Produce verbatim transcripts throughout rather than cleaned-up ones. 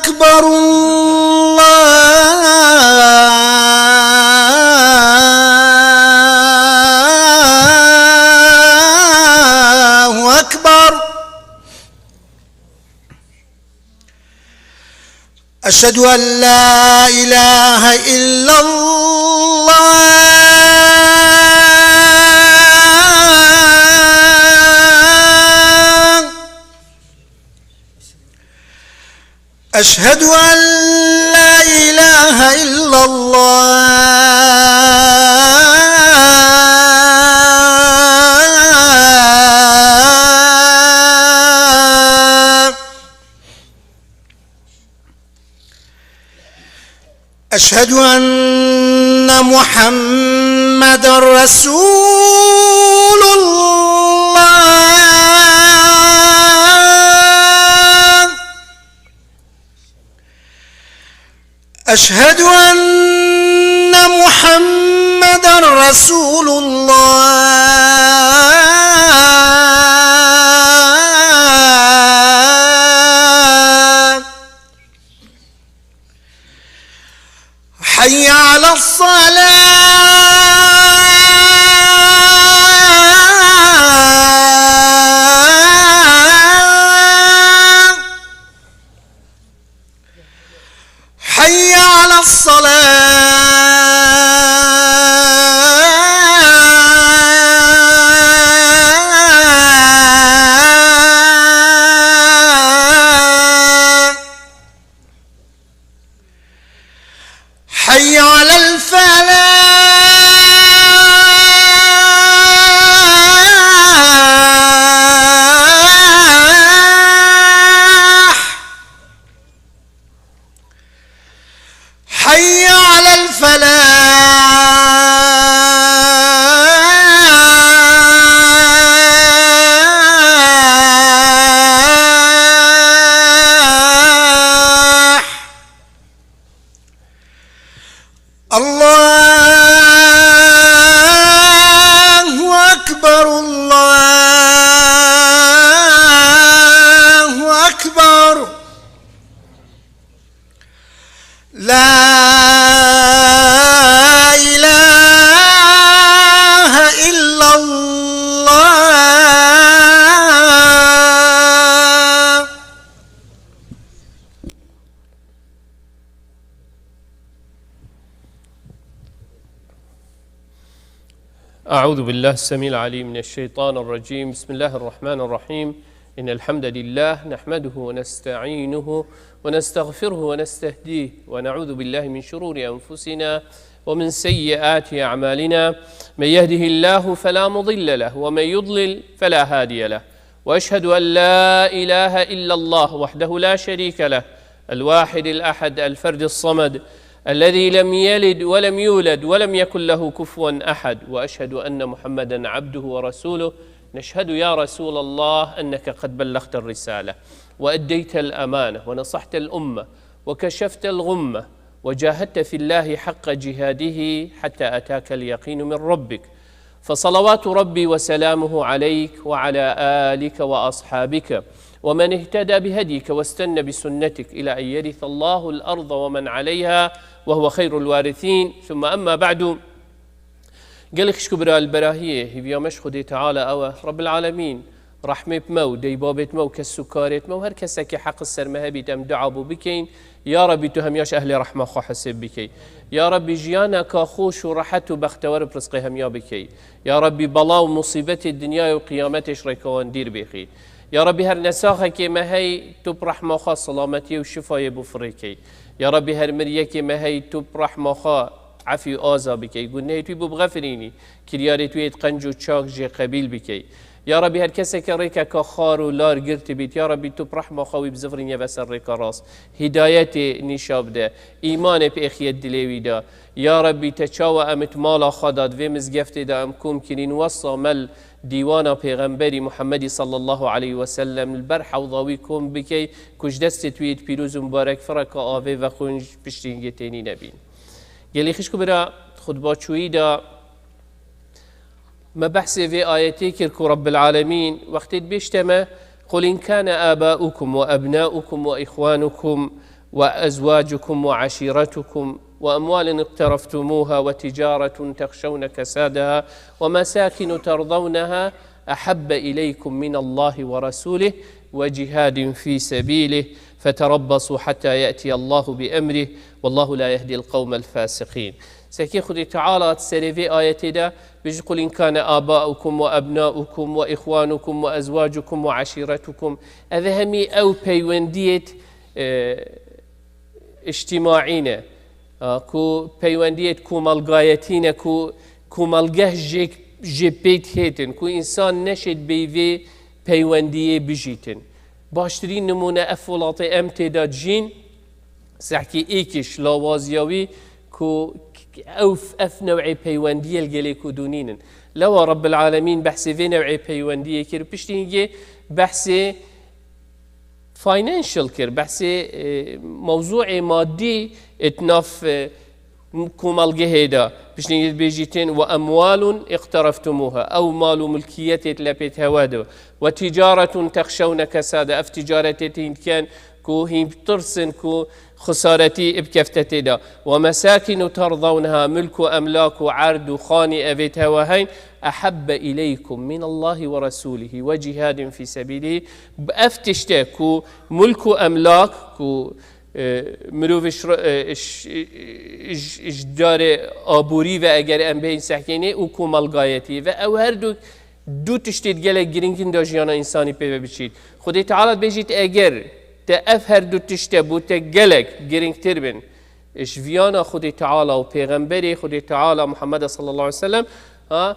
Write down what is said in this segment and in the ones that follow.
أكبر، الله أكبر. أشهد أن لا إله إلا الله. أشهد أن لا إله إلا الله. أشهد أن محمدا رسول الله. أشهد أن محمدا رسول الله. حي على الصلاة. حي على الصلاة. حي على الفلاح. حي على الفلاح. الله أكبر، الله أكبر. لا إله إلا الله. أعوذ بالله السميع العليم من الشيطان الرجيم. بسم الله الرحمن الرحيم. إن الحمد لله نحمده ونستعينه ونستغفره ونستهديه، ونعوذ بالله من شرور أنفسنا ومن سيئات أعمالنا. من يهده الله فلا مضل له، ومن يضلل فلا هادي له. وأشهد أن لا إله إلا الله وحده لا شريك له، الواحد الأحد الفرد الصمد، الذي لم يلد ولم يولد ولم يكن له كفوا أحد، وأشهد أن محمدا عبده ورسوله. نشهد يا رسول الله أنك قد بلغت الرسالة وأديت الأمانة ونصحت الأمة وكشفت الغمة وجاهدت في الله حق جهاده حتى أتاك اليقين من ربك، فصلوات ربي وسلامه عليك وعلى آلك وأصحابك ومن اهتدى بهديك واستن بسنتك إلى أن يرث الله الأرض ومن عليها وهو خير الوارثين. ثم أما بعد. Gelî xişk û bira, li berahiyê hîviya me ji Xwedê Teala ew e, Rabbil Alemîn, rehmê bi me û deybabêt me û kes û karêt me û her kesekî heq ser me hebît, em dua bo bikeyin. Ya Rabbî, tu hemiya ji ehlê rehma xwe hesêb bikey. Ya Rabbî, jiyaneka xweş û rehet û bextewer bi rizqê hemiya bikey. Ya Rabbî, bela û musîbetê dinyayê û qiyametê ji rêka wan dîr bêxî. Ya Rabbî, her nesaxekê me hey, tu bi rehma xwe selametiyê û şifayê bo firê key. Ya Rabbî, her miriyekê me hey, tu bi rehma xwe efî û aza bikey. Gunehê tu yê bo bixefirînî. Kiryarê tu yê di qenc û çak jê qebîl bikey. Ya Rabbî, her keseke rêkeka xar û lar girtibît, ya Rabbî, tu bi rehma xwe wî bizivirînî ve ser rêka rast. Hîdayetê nîşa bide, îmanê pêxiyet dilê wî de. Ya Rabbî, te çawa em it mala xwe da, di vê mizgeftê de em kom kirîn, wesa me li dîwana Pêxemberî Muhemmedî sallallahu aleyhi ve sellem li ber hewza wî kom bikey, ku ji destê tu yê di pîroz û mubarek fireka avê vexwin, ji piştî hingê tênî nebîn. Gelî xişk û bira, xutba çûyî de me behsê vê ayetê kir ku Rabbil Alemîn wextê dibêjte me, "قل إن كان آباؤكم وأبناؤكم وإخوانكم وأزواجكم وعشيرتكم وأموال اقترفتموها وتجارة تخشون كسادها ومساكن ترضونها أحب إليكم من الله ورسوله وجهاد في سبيله فتربصوا حتى يأتي الله بأمره والله لا يهدي القوم الفاسقين. Sekê Xwedê Teala serê vê ayetê de bijî, "قل إن كان آباؤكم وأبناؤكم وإخوانكم وأزواجكم وعشيرتكم." Ev hemî ew peywendiyêt, e, îctîmaî ne, a, ku peywendiyêt komelgayetî ne, ku komelgeh jê, jê pê dihêtin, ku însan neşêt bêyî vê peywendiyê bijîtin. Baştirîn nimûne ev welatê em tê de dijîn, sehkî êkiş lawaziya wî ku ew, ev newê peywendiyê li gelê ku dûnînin. Lewa Rabbil Alemîn behsê vê newê peywendiyê kir, piştî hingê behsê financial kir, behsê, e, mewzûê madî di nav, e, komelgehê de. Piştî hingê dibêjîtin, "وأموال اقترفتموها." Ew mal û milkiyetê di lepê hewe de. "وتجارة تخشون كسادها." Ev ticaretê hîn dikin ku hîn tirsin ku xisaretî bikefte tê de. "ومساكن ترضونها", milk û emlak û erd û xanî evê hewe heyn, "أحب إليكم من الله ورسوله وجهاد في سبيله." Ev tişte ku milk û emlak ku, e, mirov ji, e, ji, ji, ji darê aborî ve eger em bêjin sehkênê û komelgayetî ve ew her du, du tiştê gelek giringin da jiyana însanî pê ve biçît. Xwedê Teala dibêjît, eger te ev her du tişte bo te gelek giringtir bin, ji viyana Xwedê Teala û Pêxemberê Xwedê Teala Muhammed sallallahu aleyhi ve sellem, ha,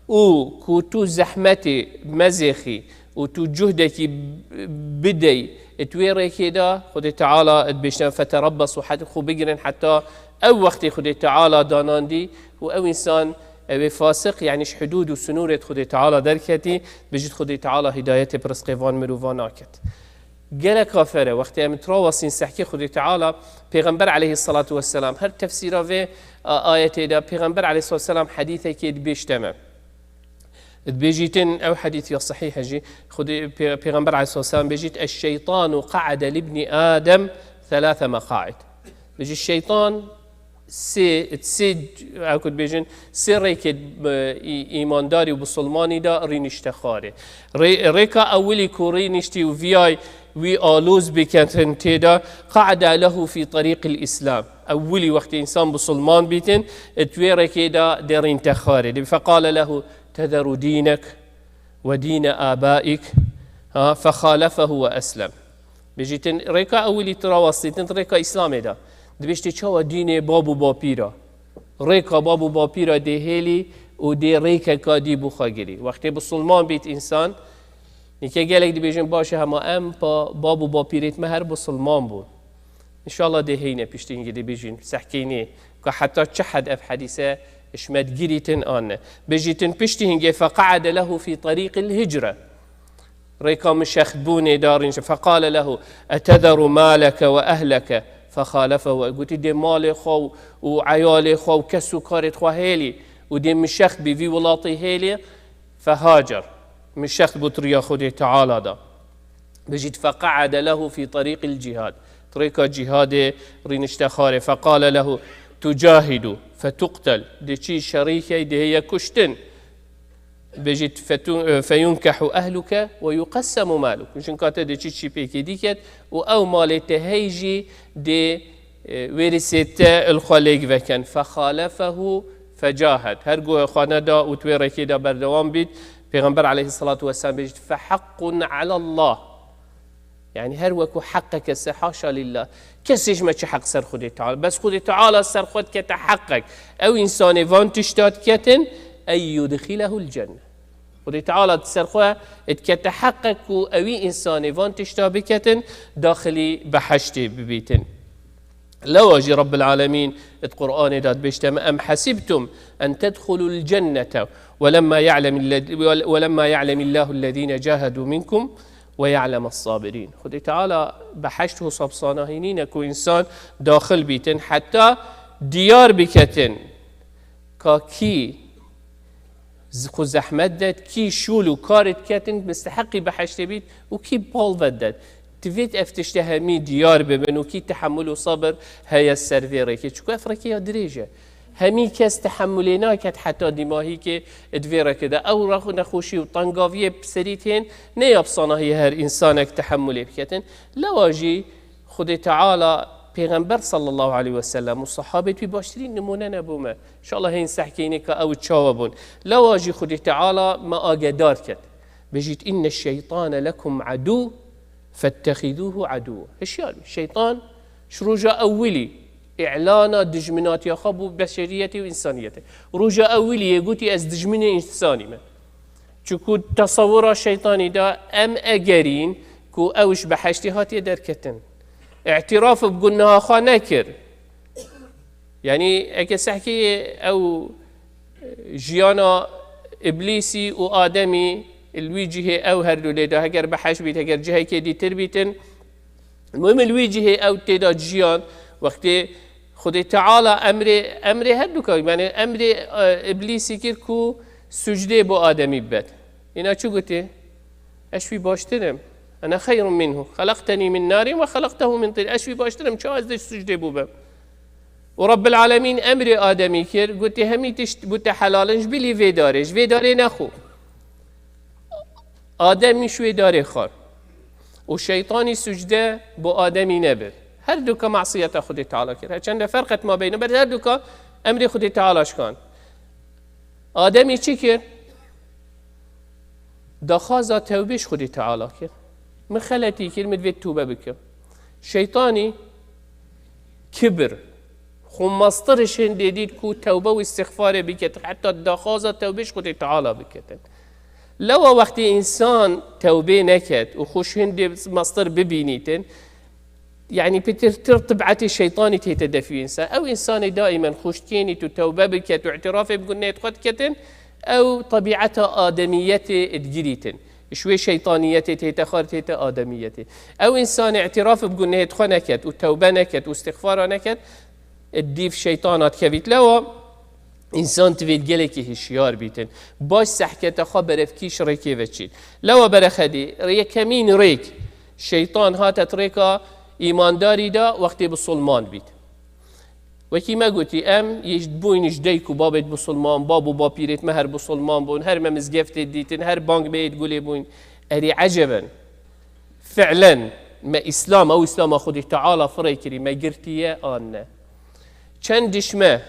û ku tu zehmetê mezêxî û tu cuhdekî bidey di wê rêkê de, Xwedê Teala dibêjne, "فتربصوا", heta xwe bigirin heta ew wextê Xwedê Teala danandî û ew însan, ew ê fasiq, yanî ji hudûd û sinûrê Xwedê Teala derketî, bijît Xwedê Teala hidayetê bi rizqê van mirovan naket. Gelek afere, wextê em trawasîn sehkê Xwedê Teala, Pêxember aleyhissalatu vesselam, her tefsîra vê, a, ayetê de, Pêxember aleyhissalatu vesselam hedîsekê dibêjte me. Dibêjîtin, ew hedîs ya sehîh e jî, Xwedê, Pê-, Pêxember aleyhissalatu vesselam bêjît, "الشيطان قعد لابن آدم ثلاث مقاعد." Bêjî, şeytan sê, sê, ew ku dibêjin, sê rêkê, e, î-, îmandarî û bisilmanî de rînişte xwarê. Rê-, rêka ewilî ku rîniştî û viyay wî aloz bikin tê de, "قعد له في طريق الإسلام." Ewilî wextê însan bisilman bîtin, di wê rêkê de dê rînte xwarê. Dê, "فقال له تذر دينك ودين آبائك، ها، فخالفه وأسلم." Bêjîtin, rêka ewilî tu rawestîtin, rêka Îslamê de. Dibêjtê çawa dînê bab û bapîra. Rêka bab û bapîra dê hêlî û dê rêkeka dî bo xwe girî. Wextê bisilman bît însan, nîke gelek dibêjin, "Baş e, hema em pa bab û bapîrêt me her bisilman bûn." Înşallah dê heyne piştî hingê dê bêjin, sehkênê, ka heta çi hed ev hedîse ji me digirîtin an ne. Bêjîtin piştî hingê, "فقعد له في طريق الهجرة." Rêka min şextbûnê darîn ji, "فقال له أتذر مالك وأهلك فخالفه." Gotî, "Dê malê xwe û, û eyalê xwe û kes û karê xwe hêlî û dê min şext bî vî welatê hêlî." "فهاجر." Min şext bû di riya Xwedê Teala da. Bijît, "فقعد له في طريق الجهاد." Di rêka cîhadê rînişte xwarê. "فقال له تجاهد فتقتل." Dê çî şerîkey, dê heye kuştin. Bijît, "فتو-، فينكح أهلك ويقسم مالك." Jinka te dê çî çî pêkê dîket û ew malê te hey jî dê, e, wêrîsê te li xwe lêk veken. "فخالفه فجاهد." Her guhê xwe neda û di wê rêkê de berdewam bît. Pêxember aleyhissalatu vesselam bêjit, "فحق على الله." Yani her weku heqeke se, haşa lillah. Kesê ji me çi heq ser Xwedê Teala. Bes Xwedê Teala ser xwe dikete heqek. Ew însanê van tişta diketin, "أن يدخله الجنة." Xwedê Teala di ser xwe dikete heqek ku ewî însanê van tişta biketin, daxilî beheştê bibîtin. Lewa jî Rabbil Alemîn di Qur'anê de dibêjte me, "أم حسبتم أن تدخلوا الجنة ولما يعلم الذ-، ولما يعلم الله الذين جاهدوا منكم ويعلم الصابرين." Xwedê Teala beheşt hesab sanahî nîne ku însan daxil bîtin, heta diyar biketin ka kî z-, xwe zehmet det, kî şûl û karê diketin, misteheqî beheştê bît û kî bal vedet. Divêt ev tişte hemî diyar bibin û kî tehemul û sabir heye ser vê rêkê. Çunku ev rêkê ya dirêj e. Hemî kes tehemulê naket heta dîmahîkê di vê rêkê de. Ew rex-, nexweşî û tengaviyê bi serî tên, ne ya bi sanahiyê her însanek tehemulê biketin. Lewa jî Xwedê Teala, Pêxember sallallahu aleyhi ve sellem û sahabê wî baştirîn nimûne ne bo me. Înşallah hên sehkênê ka ew çawa bûn. Lewa jî Xwedê Teala me agedar ket. Bêjît, "Inne şeytane lekum adû, fettexidûhu adû." Hişyar bî. Şeytan ji roja ewilî îlana dijminatiya xwe bo beşeriyetê û însaniyetê. Roja ewilî yê gotî, "Ez dijminê însanî me." Çunku tesewura şeytanî de em egerîn ku ew ji behiştê hatiye derketin. Îtiraf bi guneha xwe nekir. Yanî eke sehkê ew jiyana Îblîsî û Ademî li wî cihê ew her du lê de, heger behişt bît, heger cihekê dîtir bîtin, muhim li wî cihê ew tê de jiyan, wextê Xwedê Teala emrê, emrê her du ka, yani emrê, e, Îblîsî kir ku sucdê bo Ademî bibet. Îna çi gotê? "Ez wî baştir im. Ene xeyrun minhu. Xelaqtenî min narin ve xelaqtehu min tin." Ez wî baştir im. Çawa ez dê sucdê bo bim? Û Rabbil Alemîn emrê Ademî kir, gotê, "Hemî tişt bo te helal in, ji bilî vê darê, ji vê darê nexwe." Ademî ji wê darê xwar. Û şeytanî sucde bo Ademî nebir. Her du ka masiyeta Xwedê Teala kir. Her çende ferqet ma beyne ber, her du ka emrê Xwedê Teala şikan. Ademî çi kir? Daxwaza tewbê ji Xwedê Teala kir. "Min xeletî kir, min divê tewbe bikim." Şeytanî kibir, xwe mestir ji hindê dît ku tewbe û îstixfarê biket, heta daxwaza tewbê ji Xwedê Teala biketin. Lewa wextê însan tewbê neket û xwe ji hindê mestir bibînîtin, yani pitirtir tibetê şeytanî tête defî însan. Ew însanê daîmen xwe ji kênît û tewbe biket û îtirafê bi gunehê xwe diketin, ew tebîeta ademiyetê digirîtin. Ji wê şeytaniyetê tête xwar, tête ademiyetê. Ew însanê îtiraf bi gunehê xwe neket û tewbe neket û îstixfara neket, dîv şeytana dikevît. Lewa însan divêt gelekî hişyar bîtin. Baş sehketa xwe berevkî ji rêkê veçît. Lewa berexedî, yekemîn rêk şeytan hate rêka îmandarî de wextê bisilman bît. Wekî me gotî, em yê ji, bûyn ji dayik û babêt bisilman, bab û bapîrêt me her bisilman bûn, her me mizgeftê dîtin, her bang bêyêt gulê bûyn. Erê eceben, fi'len me Îslam, ew Îslama Xwedê Teala firê kirî, me girtiye an ne? Çend dişme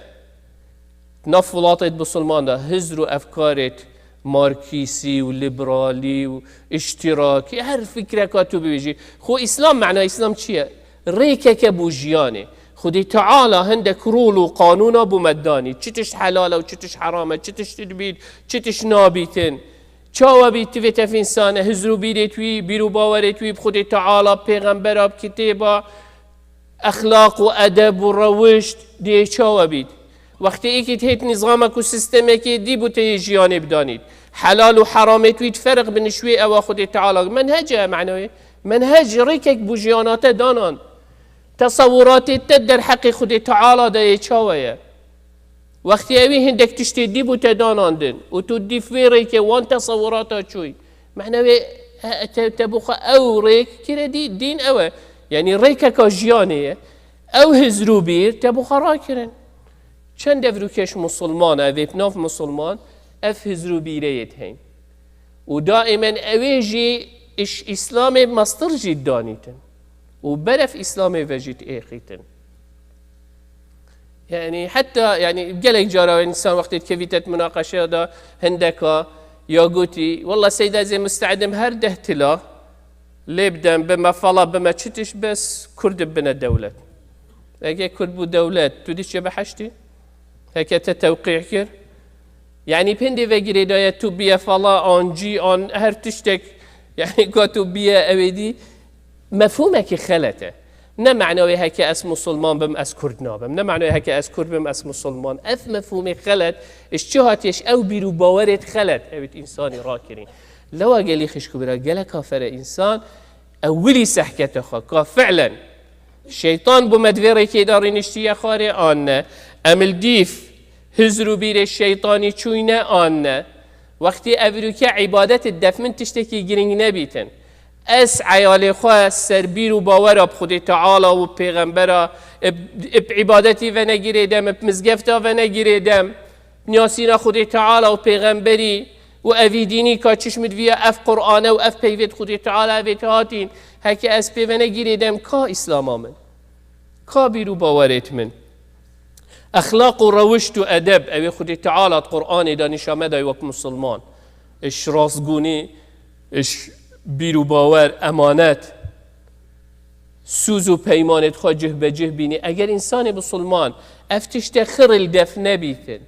nav welatêt bisilman de hizr û efkarêt markîsî û liberalî û îştirakî, her fikreka tu bibêjî. Xwe Îslam, mena Îslam çi ye? Rêkeke bo jiyanê. Xwedê Teala hindek rûl û qanûna bo me danî. Çi tişt helal e û çi tişt heram e, çi tişt dibît, çi tişt nabîtin. Çawa bît tu vê tef însane, hizr û bîrêt wî, bîr û bawerêt wî bi Xwedê Teala, pêxembera, bi kitêba, exlaq û edeb û rewişt dê çawa bît? Wextê êkî hêt nîzamek û sistemekê dî bo te yê jiyanê bidanît. Helal û heramêt wî ferq bin ji wê ewa Xwedê Teala. Menhec e, mena wê. Menhec rêkek bo jiyana te danan. Tesewuratê te derheqê Xwedê Teala de yê çawa ye? Wextê ewî hindek tiştê dî bo te danandin û tu dîf vê rêkê wan tesewurata çûy. Mena wê, e, te, te bo xwe ew rêk kire dî, dîn ew e. Yanî rêkeka jiyanê ye. Ew hizr û bîr te bo xwe rakirin. Çend devrûkeş musulman e, vê bi nav musulman, ev hizr û bîreyê diheyn. Û daîmen ewê jî iş Îslamê mestir jî danîtin. Û berev Îslamê ve jî diêxîtin. Yani heta, yani gelek cara însan wextê dikevîte di munaqeşeya de hindeka ya gotî, "Wallah Seyda, ez ê musteedim her deh tila lê bidem, bime fala, bime çi tişt, bes Kurd bibine dewlet." Eke Kurd bû dewlet, tu diçe behiştî? Heke te tewqî kir? Yani pindê ve girêdaye tu biye fala, an cî, an her tiştek, yani ka tu biye ewê dî, mefhûmekî xelet e. Ne mena wê heke ez musulman bim, ez kurd nabim. Ne mena wê heke ez kurd bim, ez musulman. Ev mefhûmê xelet, ji çi hatiye, ji ew bîr û bawerêt xelet, ewêt însanî rakirîn. Lewa gelî xişk û bira, gelek kafere însan, ewilî sehkete xwe, ka fi'len şeytan bo me di vê rêkê de rîniştiye xwarê an ne. Em li dîf hizr û bîrê şeytanî çûyne an ne. Wextê ev rûke îbadet def min tiştekî girîng nebîtin. Ez eyalê xwe ser bîr û bawera bi Xwedê Teala û pêxembera, ib, ib îbadetî venegirê dem, ib mizgefta venegirê dem, niyasîna Xwedê Teala û pêxemberî û evî dînî ka çişmit viya ev Qur'ane û ev peyvêt Xwedê Teala evêt hatîn, heke ez pê venegirê dem, ka Îslama min? Ka bîr û bawerêt min? Exlaq û rewişt û edeb, ew ê Xwedê Teala di Qur'anê de nîşa me dayî wek musulman. Iş rastgûnî, iş bîr û bawer, emanet, sûz û peymanêt xwe cih be cih bînî. Eger însanê musulman ev tişte xiril def nebîtin,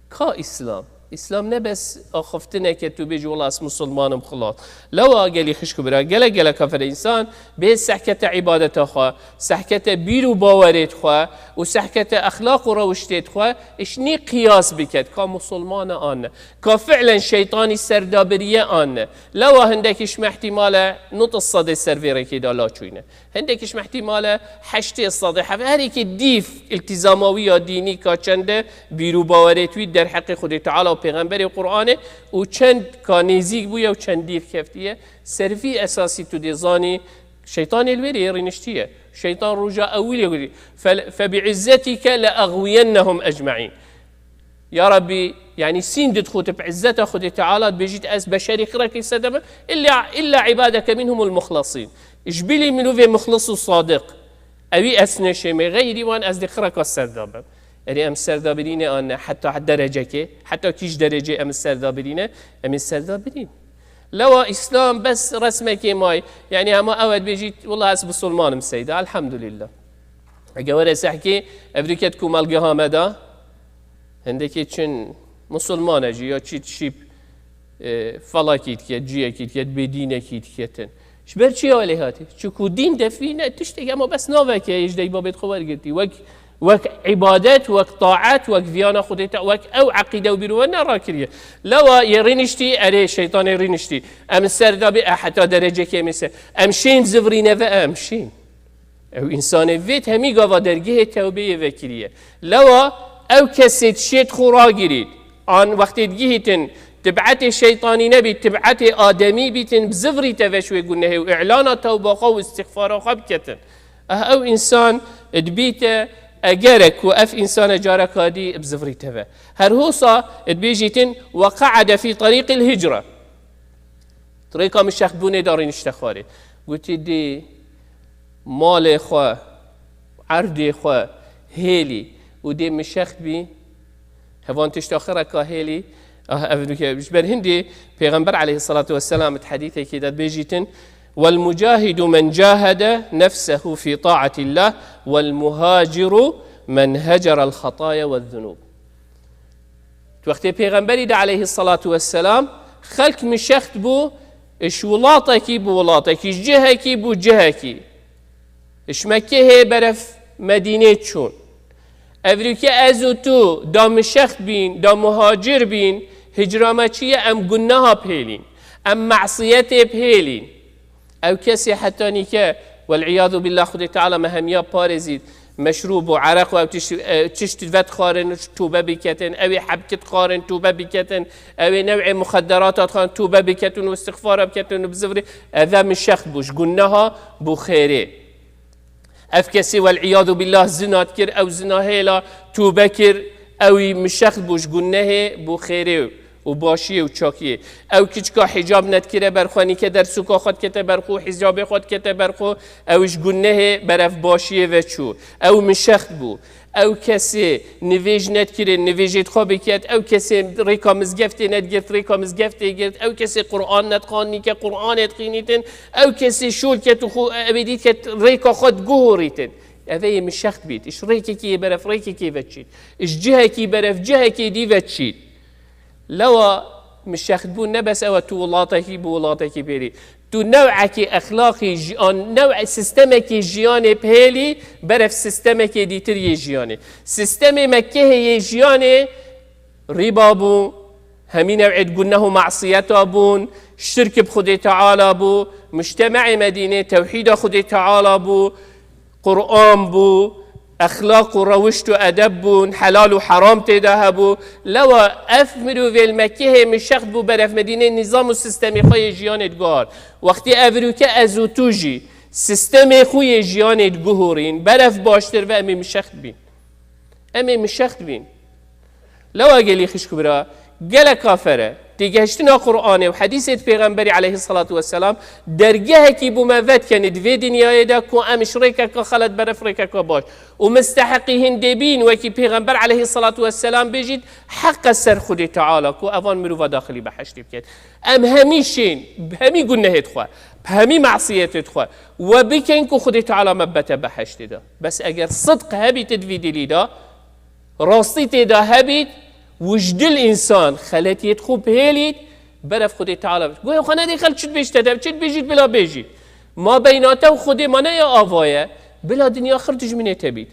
ka Îslam? Îslam ne bes axiftineke tu bêjî, "Wela ez musulmanim, xilas." Lewa gelî xişk û bira, gelek gelek kafir însan bê sehkete îbadeta xwe, sehkete bîr û bawerêt xwe û sehkete exlaq û rewiştêt xwe, iş nî qiyas biket, ka musulmane an ne. Ka fi'len şeytanî serdabiriye an ne. Lewa hindekî ji me ihtimale nod sedê ser vê rêkê de laçûyne. Hindekî ji me ihtimale heştê sedê, hef-, her yekê dîv iltizamawiya dînî ka çende bîr û bawerêt wî derheqê Xwedê Teala û pêxemberê û Qur'anê û çend ka nêzîk bûye û çend dîv keftiye. Ser vî esasî tu dê zanî, şeytanê li wêrê yê rîniştiye. Şeytan roja ewilê gotî, "Fe, fe bi izzetike le eğwiyennehum ecmaîn." Ya Rabbî, yanî sîndit xwe tu bi izzeta Xwedê Teala dibêjît, "Ez beşerî xirekî sedebim, illa, illa ibadeke minhumul muxlasîn." Ji bilî mirovê muxlis û sadiq, ewî ez neşêmê, xeyrî wan ez dê xireka serdabim. Erê em serdabirîne an ne, heta derecekê, heta kîj derecê em serdabirîne, em ê serdabirîn. Lewa Îslam bes resmekê may, yanî hema ew dibêjît, "Wela ez musulmanim seyda, elhamdülillah." Ege were sehkê, ev diket komelgeha me de, hindekê çin musulmane jî ya çît şîp, e, felakî diket, ciyekî diket, bêdînekî diketin. Ji ber çi ya lê hatî? Çiku dîn defî ne tiştek, ema bes naveke ye ji dayî babêt xwe wergirtî. Wek, wek îbadet, wek taet, wek viyana Xwedê te, wek ew eqîde û bîrûve ne rakiriye. Lewa yê rîniştî, erê şeytanê rîniştî. Em ser dabî, e, heta derecekê em ê ser. Em şên zivrîne ve, em şên. Ew însanê vê temî gava dergehê tewbeyê vekiriye. Lewa ew kesê dişêt xwe ragirît. An wextê digihîtin tibetê şeytanî nebît, tibetê ademî bîtin, bizivrîte ve ji wê gunehê û îlana tewba xwe û îstixfara xwe biketin. Ah, ew însan dibîte egerek ku ev însane careka dî bizivrîte ve. Her hosa dibêjîtin, "Ve qa'ade fî tarîqil hicre." Di rêka min şextbûnê de rînişte xwarê. Gotî, dê malê xwe, erdê xwe hêlî û dê min şext bî, hevan tişta xireka hêlî, ah, ev nuke. Ji ber hindê Pêxember aleyhissalatu vesselam di hedîsekê de dibêjîtin, "Wel mucahidu men cahede nefsehu fî taatillah, wel muhaciru men hecerel xataya ve zunub." Di wextê Pêxemberî de aleyhissalatu vesselam, xelk min şext bû, ji welatekî bû welatekî, ji cihekî bû cihekî. Ji Mekkehê berev Medînê çûn. Evrîke ez û tu da min şext bîn, da muhacir bîn, hicra me çi ye? Em guneha bihêlîn. Em mesiyetê bihêlîn. Ew kesê heta nîke, wel'iyadu billah, Xwedê Teala me hemiya parêzît, meşrûb û ereq û ew tişt, e, tişt vedixwarin, tûbe biketin, ew ê hebkit xwarin, tûbe biketin, ew ê new'ê muxedderata dixwarin, tûbe biketin û istixfara biketin û bizivirî, eve min şext bû, ji guneha bû xêrê. Ev kesê wel'iyadu billah zina dikir, ew zina hêla tûbe kir, ewî min şext bû, ji gunehê bû xêrê û başiyê û çakiyê. Ew kiçka hicab nedikire ber xwe, nîke dersûka xwe dikete ber xwe, hicabê xwe dikete ber xwe, ew ji gunehê berev başiyê ve çû. Ew min şext bû. Ew kesê nivêj nedikire, nivêjê xwe biket, ew kesê rêka mizgeftê nedigirt, rêka mizgeftê girt, ew kesê Qur'an nedixwand, nîke Qur'anê dixînîtin, ew kesê şol ket û xwe, ew ê dît ket rêka xwe diguhorîtin. Eve yê min şext bît. Ji rêkekî yê berev rêkekê ve çît. Ji cihekî berev cihekê dî ve çît. Lewa min şext bûn ne bes ew e tu welatekî bi welatekî bêrî. Tu new'ekî exlaqî ji-, an, new' sistemekî jiyanê bihêlî berev sistemekê dîtir yê jiyanê. Sistemê Mekkehê yê jiyanê rîba bû, hemî new'ê guneh û masiyeta bûn, şirk bi Xwedê Teala bû, mujteme'ê Medînê tewhîda Xwedê Teala bû, Qur'an bû, Exlaq û rewişt û edeb bûn, helal û heram tê de hebû. Lewa ev mirovê li Mekkehê mişext bû, beref Medînê nîzam û sistemê xwe yê jiyanê diguhar. Wextê ev rûke ez û tu jî sistemê xwe yê jiyanê diguhorîn, beref baştir ve em ê mişext bîn. Em ê mişext bîn. Lewa gelî xişk û bira, gelek kafere. Têgehiştina Qur'anê û hedîsê di Pêxemberî aleyhissalatu vesselam dergehekî bû me vedkenê di vê dinyayê de ku em ji rêkeka xelet beref rêkeka baş. Û misteheqî hindê bîn wekî Pêxember aleyhissalatu vesselam bêjît, heqe ser Xwedê Teala ku evan mirova daxilî behiştê biket. Em hemî şên, hemî gunehêt xwe, hemî masiyetêt xwe we bikin ku Xwedê Teala me bete behiştê de. Bes eger sidq hebît di vî dilî de, rastî tê de hebît, wijdil însan xeletiyêt xwe bihêlît, beref Xwedê Teala bit. Guhê xwe nedê xelk çi dibêjte de, çi dibêjît bila bêjît. Ma beyna te û Xwedê ma ne ya ava ye, bila dinya xir dijminê te bît.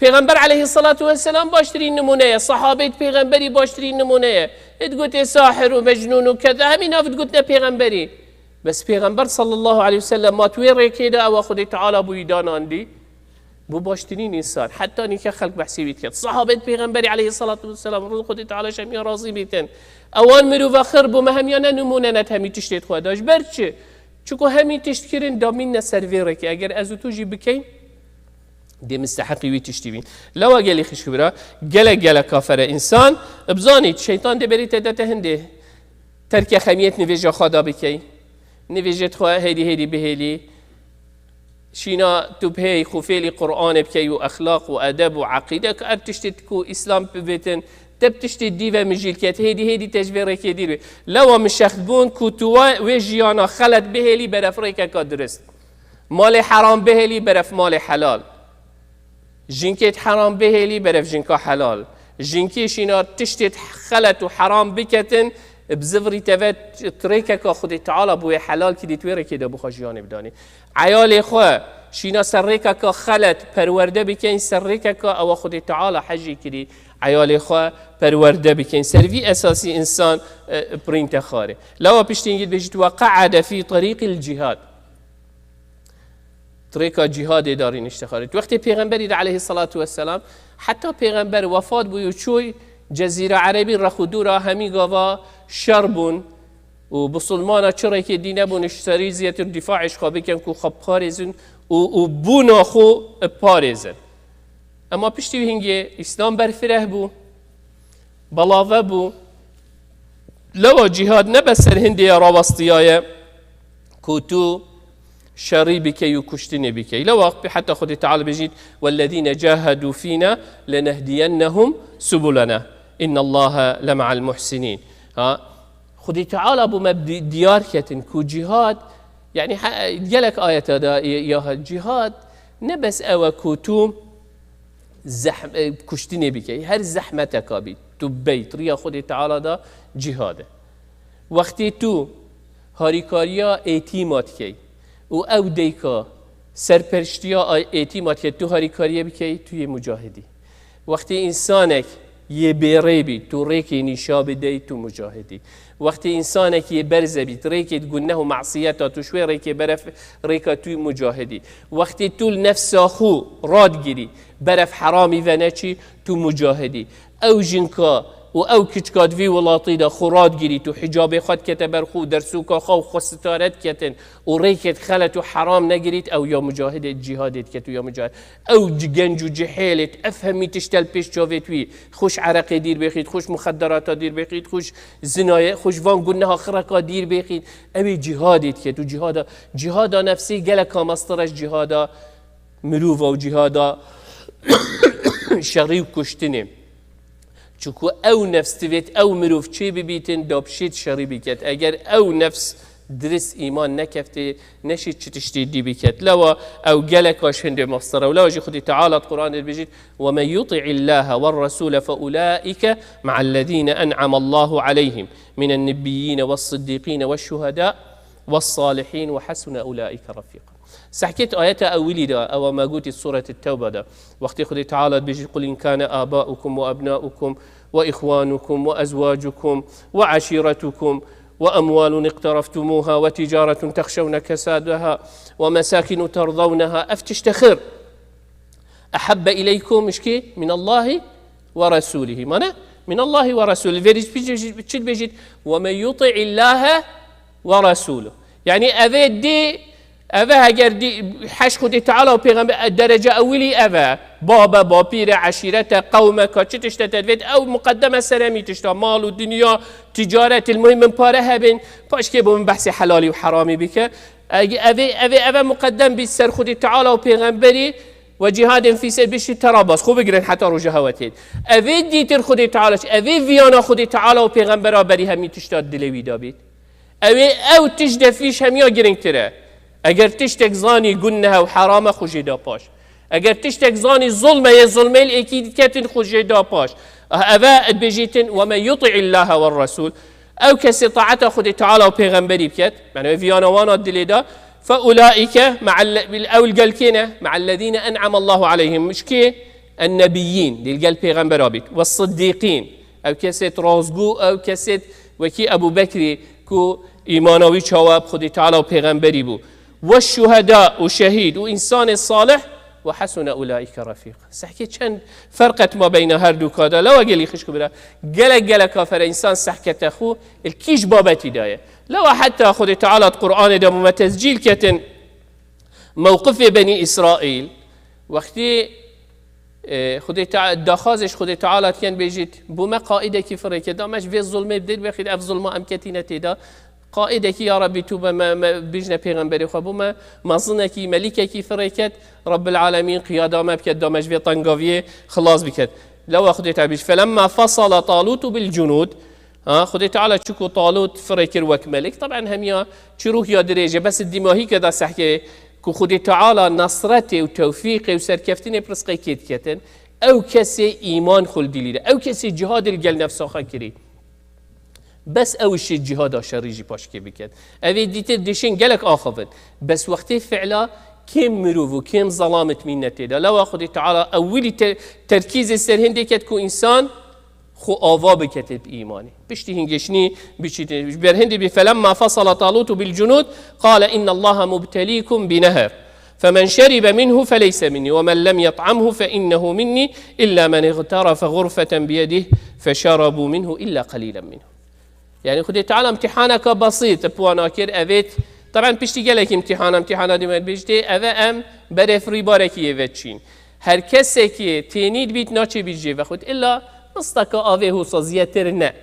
Pêxember aleyhissalatu vesselam baştirîn nimûne ye, sahabeyt pêxemberî baştirîn nimûne ye. Ê digotê sahir û mecnûn û keza, hemî nav digotine pêxemberî. Bes Pêxember sallallahu aleyhi ve sellem ma tu wê rêkê de ewa Xwedê Teala bûyî danandî. Bu baştirîn însan. Heta nîke xelk behsê wî diket. Sahabet Pêxemberî aleyhissalatu vesselam, rû Xwedê Teala şemiya razî bîtin. Ewan mirova xir bû, me hemiya ne nimûne ne hemî tiştê xwe da. Ji ber çi? Çiku hemî tişt kirin damînne ser vê rêkê. Eger ez û tu jî bikeyn, dê misteheqî wî tiştî bîn. Lewa gelî xişk bira, gelek gelek kafere însan, bizanî şeytan dê berî te de te hindê terke xemiyet nivêja xwe da bikey. Nivêjêt xwe hêdî hêdî bihêlî. Şîna tu bihêy xwe fêlî Qur'anê bikey û exlaq û edeb û eqîde ku ev tiştê ku Îslam bivêtin, te bi tiştê dî ve mijîl ket, hêdî hêdî te ji vê rêkê dîr bê. Lewa mişext bûn ku tu wa-, wê jiyana xelet bihêlî beref rêkeka dirist. Malê heram bihêlî beref malê helal. Jinkêt heram bihêlî beref jinka helal. Jinkê şîna tiştêt xelet û heram biketin, bi zivirî te ve trêkeka Xwedê Teala bûye helal kirî, tu wê rêkê de bixwe jiyanê bidanî. Eyalê xwe şîna ser rêkeka xelet perwerde bikeyn, ser rêkeka ewa Xwedê Teala hejî kirî, eyalê xwe perwerde bikeyn. Ser vî esasî însan, e, pirîn te xarê. Lewa piştî hingî dibêjît, "Ve qe'ede fî terîqil cihad." Trêka cîhadê darî nişte xarit. Wextê Pêxemberî de aleyhissalatu vesselam, heta Pêxember wefat bû û çûy Cezîra Erebî, rex û dûra hemî gava şer bûn û bisilmana çi rêkê dî nebûn, ji serî zêtir dîfaê ji xwe bikin ku xwe biparêzin û, û bûna xwe biparêzin. Ema piştî wî hingê Îslam berfireh bû, belave bû. Lewa cîhad ne bes ser hindê ya rawestiyaye ku tu şerî bikey û kuştinê bikey. Lewa heta Xwedê Teala bêjît, "Wellezîne cahedû fîna lenehdiyennehum subulena. Innallaha lemaal muhsinîn." Ha? Xwedê Teala bû me di-, diyar ketin ku cîhad, yani he-, gelek ayeta da ya, ya cîhad ne bes ew e ku tu zehm-, e, kuştinê bikey. Her zehmeteka bî, tu bey, riya Xwedê Teala da cîhad e. Wextê tu harîkariya êtîma dikey û ew deyka serperiştiya ay-, êtîma dike, tu harîkariyê bikey, tu yê mucahidî. Wextê însanek yê bêrê bî, tu rêkê nîşa bidey, tu mucahidî. Wextê însanek yê berze bî, rêkê di guneh û masiyeta, tu ji wê rêkê beref rêka tu mucahidî. Wextê tu li nefsa xwe radgirî, beref heramî veneçî, tu mucahidî. Ew jinka û ew kiçka di vî welatî de xwe radgirît û hicabê xwe dikete ber xwe û dersûka xwe û xwe sitare diketin û rêkêt xelet û heram negirît, ew ya mucahidê cîhadê diket û ya mucahid. Ew ci-, genc û cihêlêt, ev hemî tiştel pêş çavêt wî, xwe ji ereqê dîr bêxît, xwe ji muxedderata dîr bêxît, xwe ji zinayê, xwe ji van guneha xireka dîr bêxît, ew ê cîhadê diket û cîhada, cîhada nefsê gelek mestir e ji cîhada mirova û cîhada şerî û kuştinê. Çunku ew nefs divêt ew mirov çê bibîtin, da bişêt şerî biket. Eger ew nefs dirist îman nekeftê, neşît çi tiştê dî biket. Lewa ew gelek aş hindê mestir e. Lewa jî Xwedî Teala di Qur'anê dibêjît, "Ve men yuti'illaha ve resûle fe ulaike ma'ellezîne en'amallahu aleyhim minen nebiyyîne ve siddîqîne ve şuhedâ ve salihîn ve hasune ulaike refîqa." Sehkêt ayeta ewilî de, ewa me gotî Sûret Tewbe de. Wextê Xwedê Teala dibêjî, "Qul in kâne âbâukum ve ebnâukum ve îxwânukum ve ezwâcukum ve eşîretukum ve emwâlun iqtereftumuha ve ticâretun texşewne kesadaha ve mesâkinu terdewneha." Ev tişte xir. Ehabbe ileykum, ji kê? Min Allahi ve Resulihi. Mane? Min Allahi ve Resulihi. Verî çi dibêjît? Ve men yuti'illahe ve Resuluh. Yani evê dî, evê heger dî, heş Xwedê Teala û Pêxember, derece ewilî ev e. Babe, bapîre, eşîrete, qewme, ka çi tişte te divêt, ew muqeddeme ser hemî tişta, mal û dinya, ticaret, il muhim min pare hebin, paşkê bo min behsê helalî û heramî bike. Eg-, evê, evê, evê muqeddem bî ser Xwedê Teala û Pêxemberî, ve cihadin fî se-, bişî terabas, xwe bigirin heta roja hewetê. Evê dîtir Xwedê Teala, evê viyana Xwedê Teala û Pêxembera berî hemî tişta dilê wî de bît. Ew ê ew tişt de fîş hemiya girîngtir e. Eger tiştek zanî gunnehe û herame, xwe jê da paş. Eger tiştek zanî zulme, yê zulmê li êkî diketin, xwe jê da paş. Ah, eve dibêjîtin, "Ve men yuti'illaha ve Resul." Ew kesê taeta Xwedê Teala û Pêxemberî biket, yani viyana wana dilê da, "Fe ulaike me'al-, ew li gel kê ne? Me'ellezîne en'amallahu aleyhim." Ji kê? En-nebiyyîn, dî li gel Pêxembera bît. Ve siddîqîn. Ew kesêt rastgû, ew kesêt wekî Ebû Bekrî ku îmana wî çawa bi Xwedê Teala û Pêxemberî bû. Ve şuheda û şehîd û însanê salih ve hesune ulaîke refîq. Sehkê çend ferq et ma beyna her du ka de. Lewa gelî xişk û bira. Gelek gelek kafere însan sehkete xwe il kîj babetî daye. Lewa heta Xwedê Teala di Qur'anê de bû me tescîl ketin mewqifê Benî Îsraîl. Wextî, e, Xwedê Tea-, daxwazê ji Xwedê Teala dikin bêjît, "Bo me qaîdekî firêke da, me ji vê zulmê bi dêr bexît, ev zulma em ketîne tê de. Qaîdekî ya Rebbî tu be me, me bijne pêxemberê xwe, bo me mezinekî, melîkekî firêket, Rebbil Alemîn qiyada me biket, da me ji vê tengaviyê xilas biket." Lewa Xwedê Teala bêjît, "Felemma fasala Talûtu bil cunûd." Ha, Xwedê Teala çi ku Talût firê kir wek melik, teben hemiya çi ruhiya dirêj e, bes dîmahî ke da sehkê ku Xwedê Teala nesretê û tewfîqê û serkeftinê pirsqê kê diketin, ew kesê îman xwe li dilî de, ew kesê cihadê li gel nefsa xwe kirî. Bes ew şê cihada şerî jî paşkê biket. Ev ê dîtir dişên gelek axivin. Bes wextê fi'la kêm mirov û kêm zelam it mînetê de. Lewa Xwedê Teala ewilî te-, terkîzê ser hindê ket ku însan xwe ava bikete bi îmanê. Piştî hingêşinî biçîtin. Ji ber hindê bî, "Felemma fasala Talûtu bil cunûd, qale innallaha mubtelîkum bi neher. Femen şeribe minhu feleyse minnî, we men lem yet'amhu fe innehu minnî, illa men îgterafe gurfeten biyedih, feşerabû minhu illa qelîlen minhu." Yani Xwedê Teala imtihaneka besît bi wana kir, evêt. Teben piştî gelek imtihana, imtihana dî me bêjtê, eve em berê firîbarekî yê ve çîn. Her kesekî tênî dibît naçê bît jê vexwit. Îlla nisteka avê hosa ziyettir ne.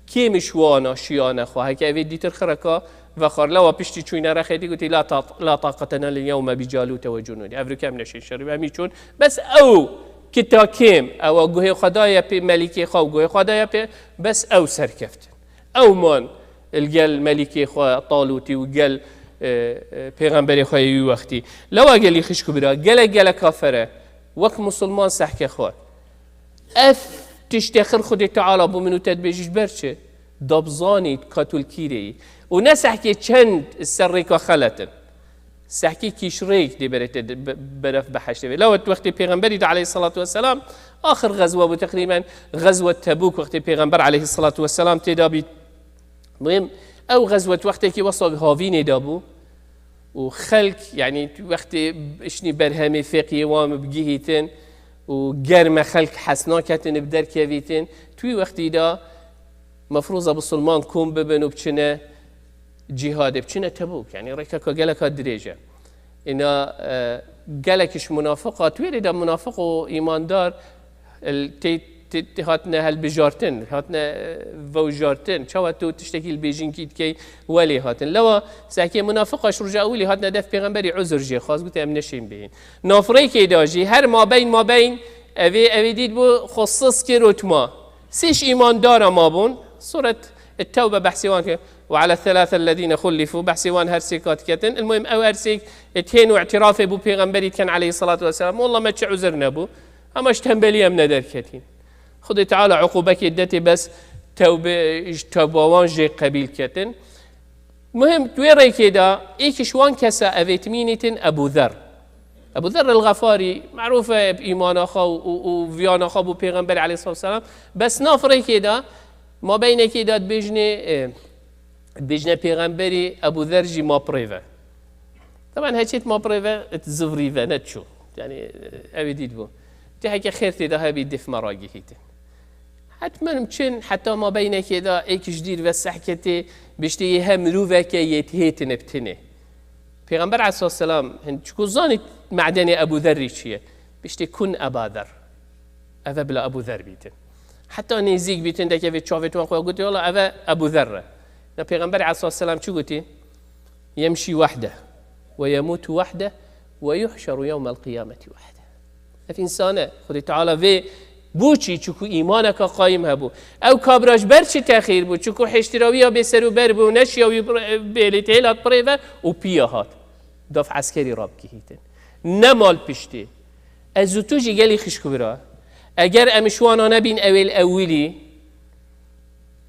Kêmiş wana şiyane xwe. Heke evê dîtir xireka vexwar. Lewa piştî çûyne rexê dî gotî, "La ta-, la taqete lena lil yewme bi Calûte ve cunûdî." Ev rike em neşên şerî. Em î çûn. Bes ew kita kêm. Ewa guhê xwe daye pê melîkê xwe û guhê xwe daye pê. Bes ew serkeftin. Ew man li gel melîkê xwe Talûtî û gel, e, e, pêxemberê xwe yê wî wextî. Lewa gelî xişk û bira, gelek gelek kafere, wek musulman sehke xwe. Ev tiştê xir Xwedê Teala bo min û te dibêjî ji ber çi? Da bizanît ka tu li kîrê yî. Û ne sehkê çend ser rêka xelet in. Sehkî kîşrêk dê berê te be-, beref behiştê vê. Lewet wextê Pêxemberî de aleyhissalatu vesselam, axir xezwe bû teqrîben, xezwe Tebûk wextê Pêxember aleyhissalatu vesselam tê de bît. Muhim, ew xezwet wextekî wesa havînê de bû û xelk, yani wextê işnî berhemê fêqiyê wan bigihîtin û germe xelk hes naketin bi derkevîtin. Tu wî wextî de mefrûza bisilman kom bibin û biçine cîhadê, biçine Tebûk. Yani rêkeka geleka dirêj e. Îna, e, gelek ji munafiqa, tu wê de munafiq û îmandar, el-, tê, tê, tê hatine helbijartin, hatine, e, vewjartin. Çawa tu tiştekî li bêjînkî dikey welê hatin. Lewa sehkê munafiqa ji roja ewilî hatine def pêxemberî uzur jê xwast, gote, "Em neşên bêjin." Nafrêkê de jî her mabeyn mabeyn evê, evê dît bû xwe sis kir û tma. Sê ji îmandara mabûn, Suret Tewbe behsê wan kir. "Ve ala thelâthe ellezîne xullifû", behsê wan her sê ka diketin. Ilmuhim ew her sê ê tihên û îtirafê bû pêxemberî dikin aleyhissalatu vesselam. Wallah me çi uzur nebû. Hema ji tembelî em nederketîn. Xwedê Teala uqûbekê detê bes tewbe, ji tewba wan jê qebîl ketin. Muhim, di wê rêkê de êk ji wan kesa evê timînîtin Ebû Zer. Ebû Zer el-Xefarî, merûf e bi îmana xwe û, û, û viyana xwe bû pêxemberî aleyhissalatu vesselam. Bes nav rêkê de, mabeynekê de dibêjinê, e, dibêjine pêxemberî Ebû Zer jî ma pirê ve. Teben heçêt ma pirê ve, it zivrî ve, ne çû. Yani, ew ê dît bû. Ciheke xêr tê de hebî dif me ragihîtin. Hetmen çin heta ma beynekê de êk ji dîr ve sehketê biştê yê he miroveke yê hêtin bi tinê. Pêxember aleyhisselam hin çiku zanî medenê Ebu Zerrî çi ye? Biştê kun Eba Zer. Eve bila Ebu Zer bîtin. Heta nêzîk bîtin dekevê çavê wan xwe gotê, "Wala eve Ebu Zer e." Na Pêxember aleyhisselam çi gotî? "Yemşî wahde ve yemutu wahde ve yuhşeru yewmel qiyameti wahde." Ev însan e. Xwedê Teala vê bû çî, çiku îmaneka qayim hebû. Ew kabra ji ber çi texîr bû? Çiku hêştirawiya bêserûber bû, neşiya wî bêlê têlat birêve û piya hat. Daf eskerî rabgihîtin. Ne mal piştî. Ez û tu jî gelî xişk bira. Eger em ji wana nebîn ewêl ewilî,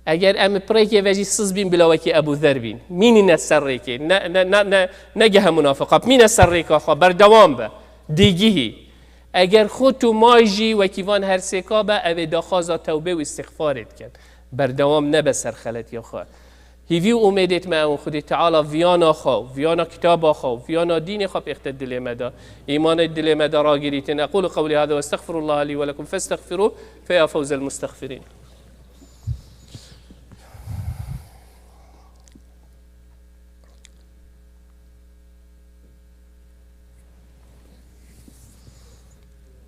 eger em pirêkê ve jî siz bîn bila wekî Ebu Zer bîn. Mînîne ser rêkê. Ne, ne, ne, ne, negehe munafiqat. Mîne ser rêka xwe. Berdewam be. Dîgihî. Eger xwe tu may jî wekî van her sêka be, ev ê daxwaza tewbê û îstixfarê dikin. Berdewam nebe ser xeletiya xwe. Hîvî û umêdêt me ew in, Xwedê Teala viyana xwe, viyana kitaba xwe, viyana dînê xwe pêxte dilê me de. Îmanê dilê me de ragirîtin. أقول قولي هذا وأستغفر الله لي ولكم فاستغفروه فيا فوز المستغفرين.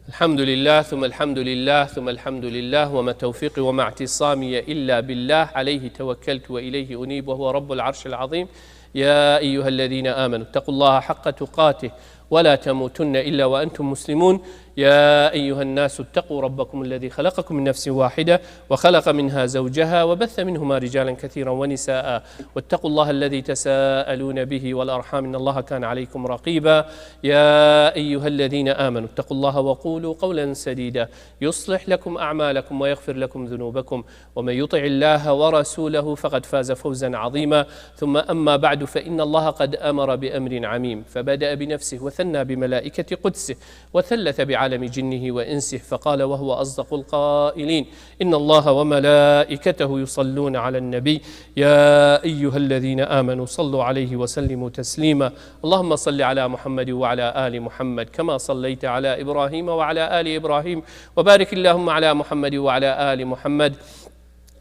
الحمد لله، ثم الحمد لله، ثم الحمد لله، وما توفيقي وما اعتصامي إلا بالله، عليه توكلت وإليه أنيب، وهو رب العرش العظيم. يا أيها الذين آمنوا اتقوا الله حق تقاته ولا تموتن إلا وأنتم مسلمون. يا أيها الناس اتقوا ربكم الذي خلقكم من نفس واحدة وخلق منها زوجها وبث منهما رجالا كثيرا ونساء واتقوا الله الذي تساءلون به والأرحام إن الله كان عليكم رقيبا. يا أيها الذين آمنوا اتقوا الله وقولوا قولا سديدا يصلح لكم أعمالكم ويغفر لكم ذنوبكم ومن يطع الله ورسوله فقد فاز فوزا عظيما. ثم أما بعد، فإن الله قد أمر بأمر عميم، فبدأ بنفسه وثنى بملائكة قدسه وثلث بعالم جنه وإنسه، فقال وهو أصدق القائلين: إن الله وملائكته يصلون على النبي، يا أيها الذين آمنوا صلوا عليه وسلموا تسليما. اللهم صل على محمد وعلى آل محمد كما صليت على إبراهيم وعلى آل إبراهيم، وبارك اللهم على محمد وعلى آل محمد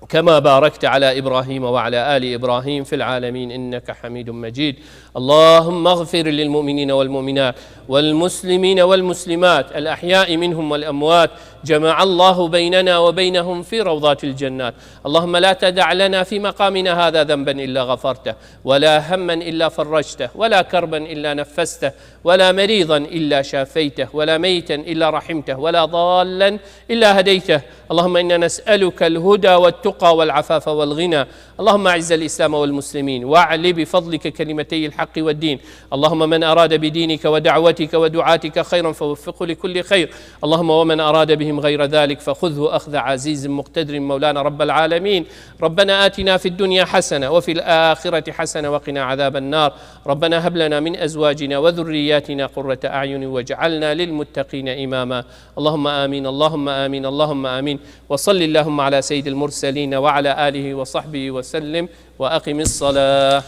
كما باركت على إبراهيم وعلى آل إبراهيم في العالمين إنك حميد مجيد. اللهم اغفر للمؤمنين والمؤمنات والمسلمين والمسلمات الأحياء منهم والأموات. جمع الله بيننا وبينهم في روضات الجنات. اللهم لا تدع لنا في مقامنا هذا ذنبا إلا غفرته، ولا هما إلا فرجته، ولا كربا إلا نفسته، ولا مريضا إلا شافيته، ولا ميتا إلا رحمته، ولا ضالا إلا هديته. اللهم إنا نسألك الهدى والتقى والعفاف والغنى. اللهم أعز الإسلام والمسلمين، وأعل بفضلك كلمتي الحق والدين. اللهم من أراد بدينك ودعوتك ودعاتك خيرا فوفقه لكل خير. اللهم ومن أراد بهم غير ذلك فخذه أخذ عزيز مقتدر مولانا رب العالمين. ربنا آتنا في الدنيا حسنة وفي الآخرة حسنة وقنا عذاب النار. ربنا هب لنا من أزواجنا وذرياتنا قرة أعين واجعلنا للمتقين إماما. اللهم آمين، اللهم آمين، اللهم آمين. وصل اللهم على سيد المرسلين وعلى آله وصحبه وسلم. وأقم الصلاة.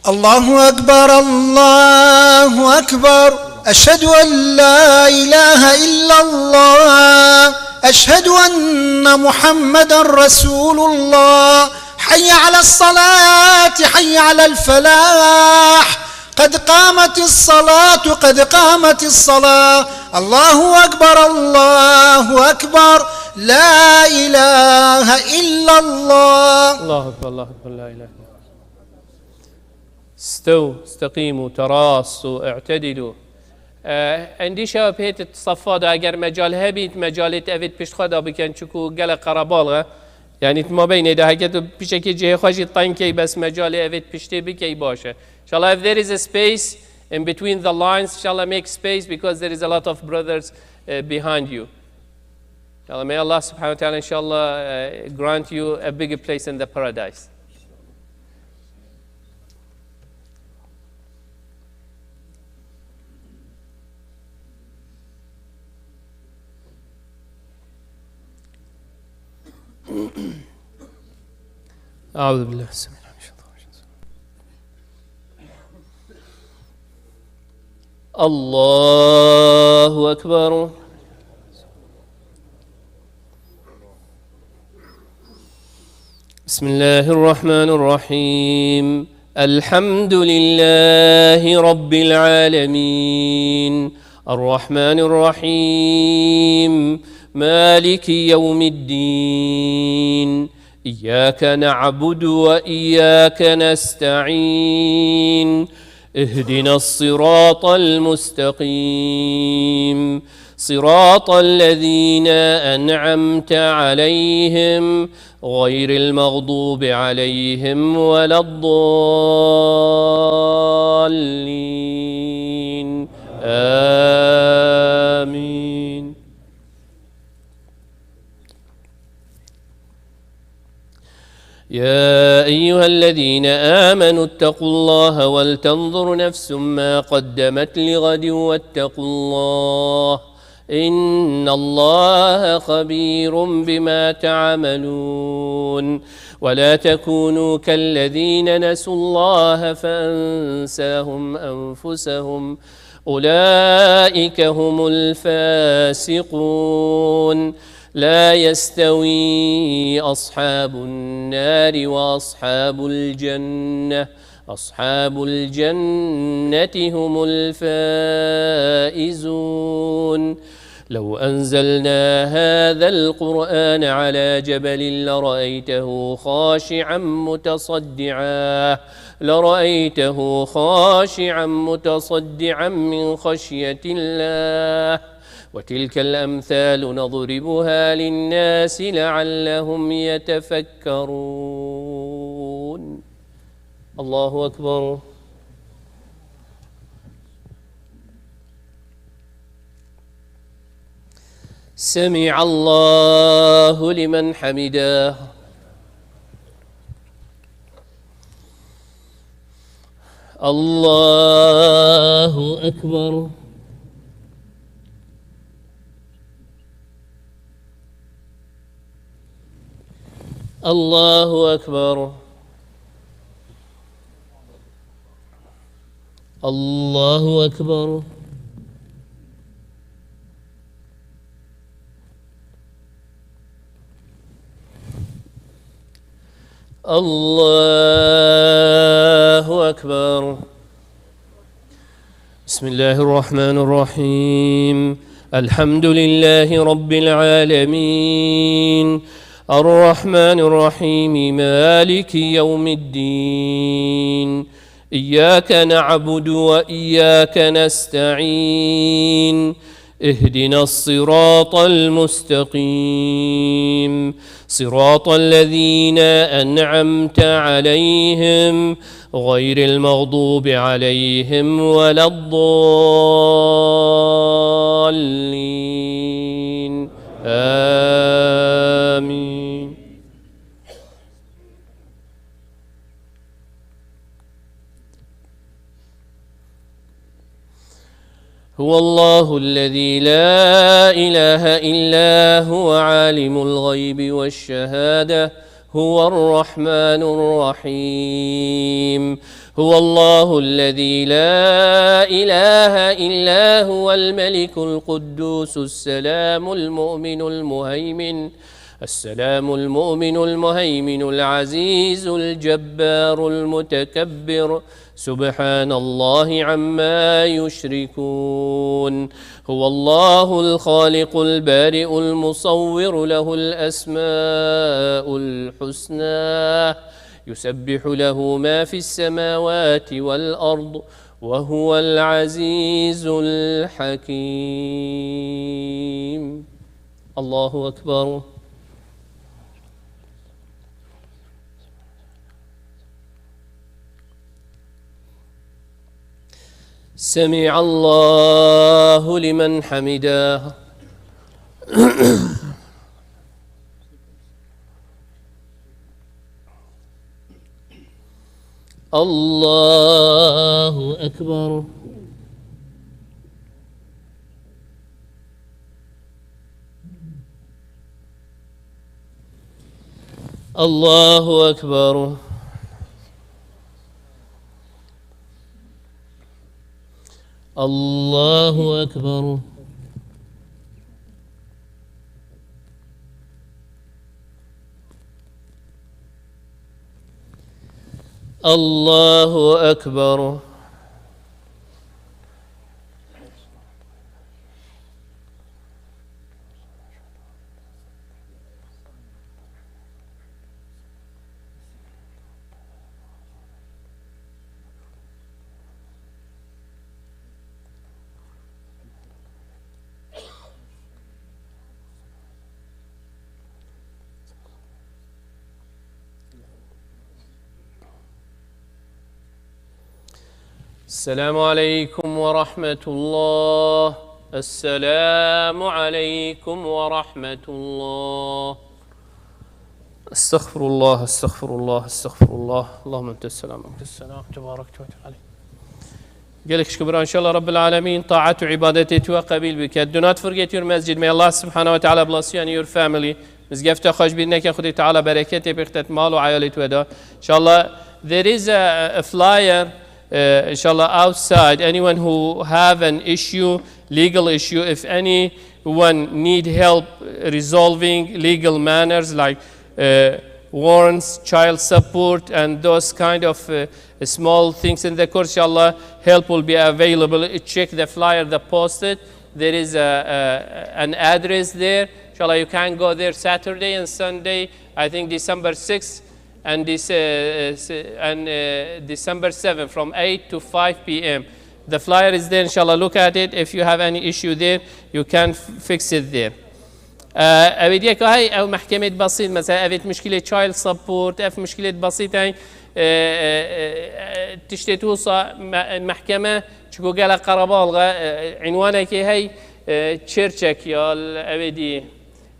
الله أكبر، الله أكبر. أشهد أن لا إله إلا الله. أشهد أن محمدا رسول الله. حي على الصلاة، حي على الفلاح. قد قامت الصلاة، قد قامت الصلاة. الله أكبر، الله أكبر. لا إله إلا الله. الله أكبر، الله أكبر، لا إله إلا الله. استووا، استقيموا، تراصوا، اعتدلوا. Endîşa pêt safa da eger mecal hebît, mecalê te evêt pişt xwe da bikin, çiku gelek qerebalix e. Yani, di mabeynê de heke tu pişekê cihê xwe jî teng key, bes mecalê evêt piştê bikey baş e. Inshallah, if there is a space in between the lines, inshallah, make space because there is a lot of brothers, uh, behind you. Inshallah, may Allah subhanahu wa ta'ala, inshallah, uh, grant you a bigger place in the paradise. أعوذ بالله السميع العليم من الشيطان الرجيم. الله الله أكبر. بسم الله الرحمن الرحيم. الحمد لله رب العالمين. الرحمن الرحيم. مالك يوم الدين. إياك نعبد وإياك نستعين. اهدنا الصراط المستقيم. صراط الذين أنعمت عليهم غير المغضوب عليهم ولا الضالين. آمين. يا أيها الذين آمنوا اتقوا الله ولتنظر نفس ما قدمت لغد واتقوا الله إن الله خبير بما تعملون. ولا تكونوا كالذين نسوا الله فأنساهم أنفسهم أولئك هم الفاسقون. لا يستوي أصحاب النار وأصحاب الجنة. أصحاب الجنة هم الفائزون. لو أنزلنا هذا القرآن على جبل لرأيته خاشعا متصدعا، لرأيته خاشعا متصدعا من خشية الله. وتلك الأمثال نضربها للناس لعلهم يتفكرون. الله أكبر. سمع الله لمن حمده. الله أكبر. الله أكبر. الله أكبر. الله أكبر. بسم الله الرحمن الرحيم. الحمد لله رب العالمين. الرحمن الرحيم. مالك يوم الدين. إياك نعبد وإياك نستعين. اهدنا الصراط المستقيم. صراط الذين أنعمت عليهم غير المغضوب عليهم ولا الضالين. آمين. هو الله الذي لا إله إلا هو عالم الغيب والشهادة هو الرحمن الرحيم. هو الله الذي لا إله إلا هو الملك القدوس السلام المؤمن المهيمن السلام المؤمن المهيمن العزيز الجبار المتكبر سبحان الله عما يشركون. هو الله الخالق البارئ المصور له الأسماء الحسنى يسبح له ما في السماوات والأرض وهو العزيز الحكيم. الله أكبر. سمع الله لمن حمده. الله أكبر. الله أكبر. الله أكبر. الله أكبر. السلام عليكم ورحمة الله. السلام عليكم ورحمة الله. استغفر الله، استغفر الله، استغفر الله. اللهم أنت السلام، أنت السلام، تبارك وتعالى. Gelek şükür, inşallah Rabbil Alemin, taat û ibadetê tu qebîl bike. Do not forget your masjid. May Allah subhanahu wa ta'ala bless you and your family. Mizgefta xwe ji bîr neke, Xwedê Teala bereketê bixte mal û eyalê tu de. Inshallah, there is a, a flyer, uh, inshallah, outside. Anyone who have an issue, legal issue, if anyone need help resolving legal matters like, uh, warrants, child support, and those kind of, uh, small things in the court, inshallah, help will be available. Check the flyer that posted. There is a, a, an address there. Inshallah, you can go there Saturday and Sunday, I think December sixth and, Dece- uh, se- and, uh, December seventh from eight to five p.m. The flyer is there, inshallah, look at it. If you have any issue there, you can f- fix it there. Ew ê diyeka hey, ew mehkemê besît, mesela, ev ê muşkilê child support, ev muşkilê besît hey, e, e, e, tiştê tu wisa me- mehkeme, çiku gelek qerebalix e, e, înwanekê hey, e, çêrçek ya l- ew ê dî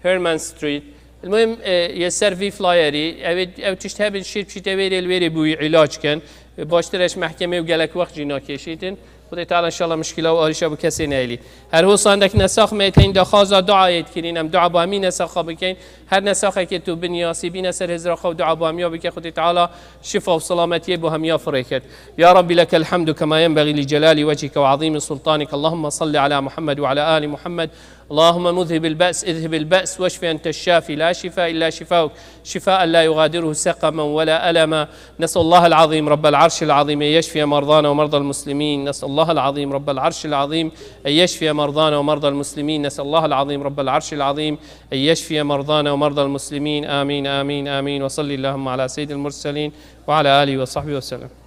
Herman Street. Muhim, e, yê ser vî flyerî, ew ê- ew tişt hebin şîr pişîte wêrê li wêrê bûyî îlac kin. E, baştir eş mehkemê û gelek wext jî nakêşîtin. Xwedê Teala inşallah muşkila û arîşa bi kesê neêlî. Her hosa hindek nesax me tên daxwaza duayê dikirîn. Em dua ba hemî nesaxa bikeyn. Her nesaxekê tu biniyasî, bîne ser hizra xwe û dua ba hemiya bike. Xwedê Teala şifa û selametiyê bo hemiya firê ket. يا رب لك الحمد كما ينبغي لجلال وجهك وعظيم سلطانك. اللهم صل على محمد وعلى آل محمد. اللهم مذهب البأس، اذهب البأس واشف أنت الشافي، لا شفاء إلا شفاؤك، شفاء لا يغادره سقما ولا ألما. نسأل الله العظيم رب العرش العظيم أن يشفي مرضانا ومرضى المسلمين. نسأل الله العظيم رب العرش العظيم أن يشفي مرضانا ومرضى المسلمين. نسأل الله العظيم رب العرش العظيم أن يشفي مرضانا ومرضى المسلمين. آمين، آمين، آمين. وصل اللهم على سيد المرسلين وعلى آله وصحبه وسلم.